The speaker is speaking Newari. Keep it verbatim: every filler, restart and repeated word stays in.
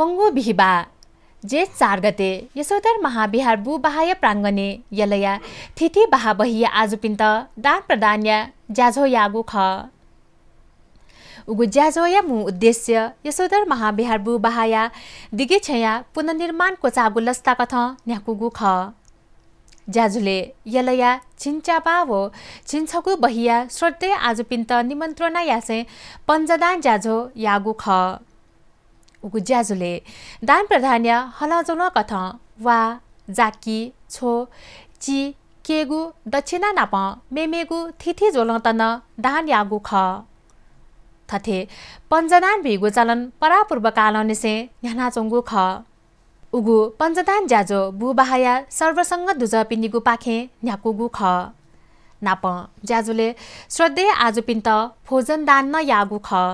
प्वंगू बिहिबाः जेठ चार गते यशोधर महाविहार बुबाहाया प्राङ्गणय् यलया थीथी बाहाबहिया आजुपिन्त दान प्रदानया ज्याझ्वः याःगु खः। उगु ज्याझ्वःया मू उद्देश्य यशोधर महाविहार बुबाहाया दिगि छेँया पुनर्निर्माण क्वचाःगु लसता कथं न्ह्याकूगु खः। ज्याझ्वलय् यलया झिंच्याबाः व झिंछगू बहिया श्रद्धेय आजुपिन्त निमन्त्रणा यासें पञ्चदान ज्याझ्वः याःगु खः। उगु ज्याझ्वलय् दान प्रदानया हलंज्वलं कथं वा, जाकि, छ्व, चि, केगु, दक्षिणा नापं मेमेगु थीथी ज्वलंत नं दान याःगु खः। थथे पञ्चदान बीगु चलन परापूर्वकालंनिसें न्ह्यानाच्वंगु खः। उगु पञ्चदान ज्याझ्वः बुबाहाया सर्वसंघ दुजःपिनिगुपाखें न्ह्याकूगु खः। नापं ज्याझ्वलय् श्रद्धेय आजुपिन्त भोजन दान नं याःगु खः।